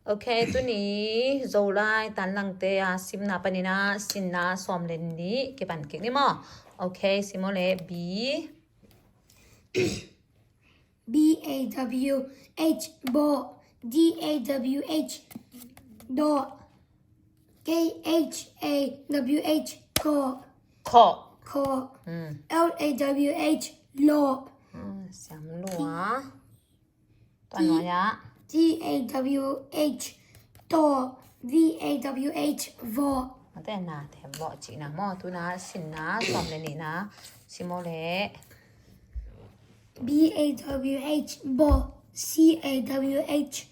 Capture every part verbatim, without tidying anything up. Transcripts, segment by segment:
Ok, tuni Zolai tanlangte a simna panin a sinna sawm le nih kipan kik ni maw? Ok, sim aw le. B. B A W H, bawh. D A W H, dawh. K H A W H, kawh. Khawh. Khawh. Mm. L A W H, lawh. Mm, siam lua. Tua nuai ah. T A W H, tawh. V A W H, vawh. Mate na te vawh cihna maw? Tuna sinna sawm le nihna sim aw le. B A W H, bawh. C A W H,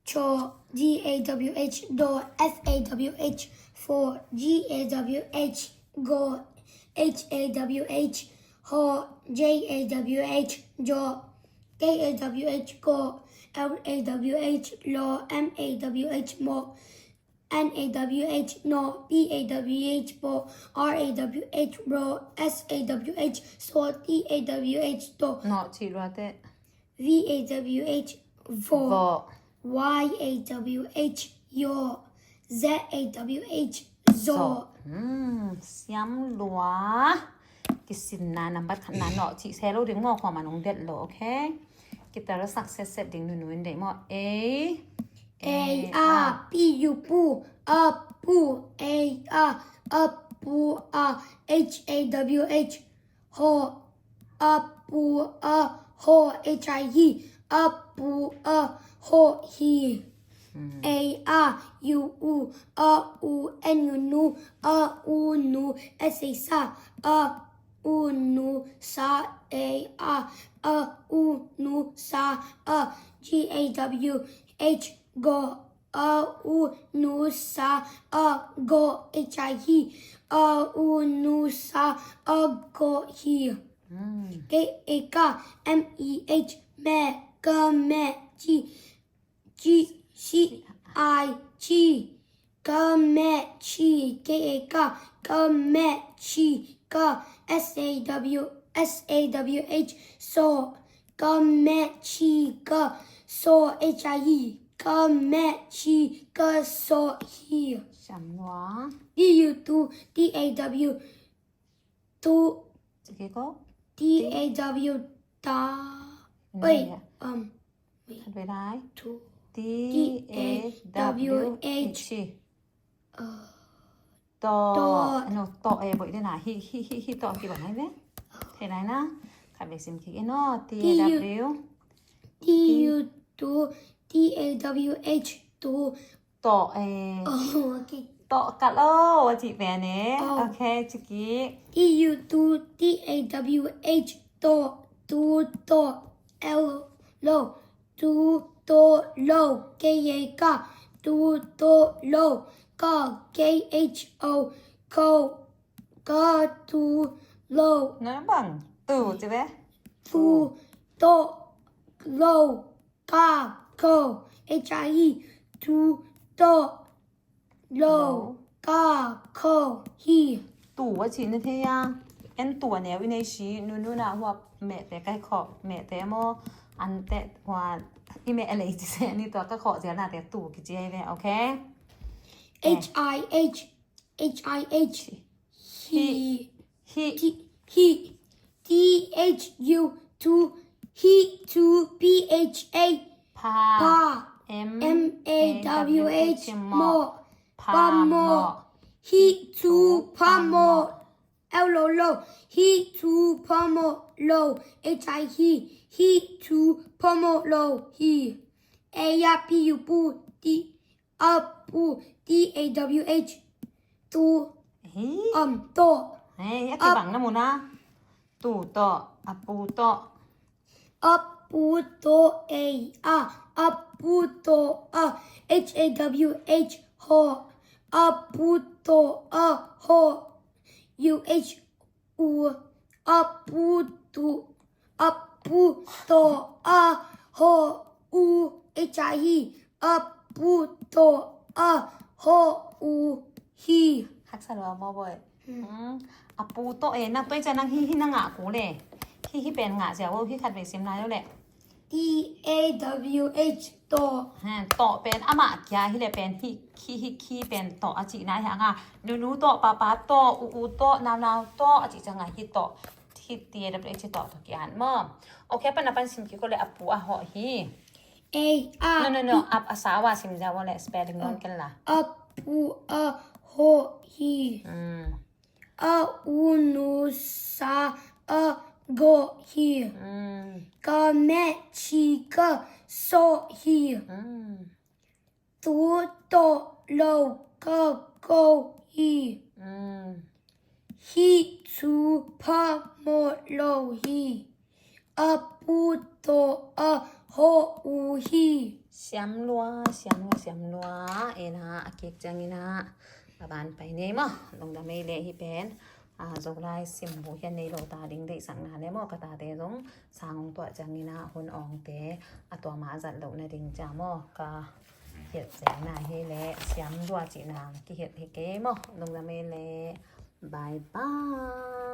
chaw. D A W H, daw. F A W H, faw. G A W H, gaw. H A W H, haw. J A W H, jaw. K A W H, kawh. L A W H, lawh. M A W H, mawh. N A W H, nawh. P A W H, pawh. R A W H, rawh. S A W H, sawh. T A W H, tawh. Nawh cih lua teh. V A W H, vawh. Vawh. Y A W H, yawh. Z A W H, zawh. Zawh. Hmm, siam lua. Kisinna nambat khatna nawh cih se lo ding maw, khuaman hong delh lo, ok? Kitel sak setset ding nunu in deih maw? A. A, a, pu, pu, a, pu, a, a, pu, a, H A W H, hawh. A, pu, a, haw. H I, hi. A, pu, a, hawh, hi. Hmm. A, a, u, u, a, u, n, u, nu. A, u, nu. S, a, sa. A, u, nu, sa. A, a, a, u, nu, sa. A, g, a, w, h, gawh. A, u, nu, sa. A, gawh. H, i, hi. A, u, nu, sa. A, gawh, hi. Hmm. K, a, ka. M, e, h, meh. Ka, meh, chi. Chi, chi, i, chi. Ka, meh, chi. K, a, ka. Ka, meh, chi. Ka. S, a, w, s, a, w, h, sawh. Ka, meh, chi, ka. Sawh. H, i, hi. Ka, meh, chi, ka, sawh, hi. Siam lua. T, u, tu. T, a, w, tu. Cik ko. T, a, w, ta. Oi, um, wait. Khat ve lai. Tu. T, a, w, h. T, a, w, h. Uh, tawh. Tawh. No, tawh e, boih dena. Hi, hi, hi, hi, tawh kibang ai ve. Thei lai na. Khat ve sim kik e no. T, a, w. T, u, tu. T, a, w, h, tu. Tawh e. Oh, ok. Tawh ka lo, a cih pen e. Oh. Ok, cik kik. T, u, tu. T, a, w, h, tawh. Tu, tawh. L, lo. Tu, tawh, lo. K, a, ka. Tu, tawh, lo. Ka. K, h, o. Ko. Ka, tu, lo. Nga bang. Tu, ci ve. Tu, tawh, lo. Ka, ko. H, i, hi. Tu, tawh, lo. Lo. Ka, ko, hi. Tu a cih na thei a. En tu a neu i nei si. Nunu na hua meh te kai khawh. Meh te maw. An te hua i meh a lei ci se ni tua ka khawh zial na te tu kici ai ve. Ok? H, i, h. H, i, h. Hi. Hi. Hi. Hi. T, h, u, tu. Hi, tu. P, h, a. Pha. Pha. M, m, a, w, h, mawh. Phamawh. Phamawh. Hi, tu, phamawh. L, lo, lo. Hi, tu, phamawh, lo. H, i, hi. Hi, tu, phamawh, lo. Hi. A, a, p, u, pu. Ti. A, pu. T, a, w, h. Tu. Hi. Um, tawh. Hei, a kibang na mun a. Tu tawh, a pu tawh. A pu tawh, a, a. A pu tawh, a. H, a, w, h, hawh. A pu tawh, a, hawh. U, h, u. A pu tu. A pu tawh, a, hawh, u. H, i, hi. A pu tawh, a, hawh, u, hi. Haksa lo a maw boih. Hmm. Hmm. A pu tawh e, na tuai cia nang hi, hi na ngah ku le. Hi, hi pen ngah cia vo, hi khat ve sim lai lo le. T A W H, tawh. Ha, tawh pen amah kia hi le pen hi, khi, hi, khi pen tawh a cihna hi hang a. Nunu tawh, papa tawh, u, u tawh, nau, nau tawh a cih ciang a hi tawh. Hi T A W H tawh tawh kian maw. Okay, pan a pan sim kik o le a pu a hawh hi. A, a, no, no, no, i. A, a sa a wa sim zia wa le spelling non ken la. A pu a hawh hi. Mm. A u nu sa a gawh hi. Mm. Ka meh ci ka sawh hi. Mm. Tu tawh lo ka ko hi. Mm. Hih cu phamawh lo hi. A pu tawh a hawh uh hi. Siam lua, siam lua, siam lua. Ena, a kik ciangin ah a ban pai nei maw. Lungdam ei le hi pen. A, Zolai sim bu hian nei lo ta ding deihsakna le maw, ka tate zong sang hong tuah ciangin ah hun awngte a tuama a zat loh nading cia maw, ka hilh ciangna hi le siam lua cihna kihilh hi kei maw. Lungdam ei le. Bye bye.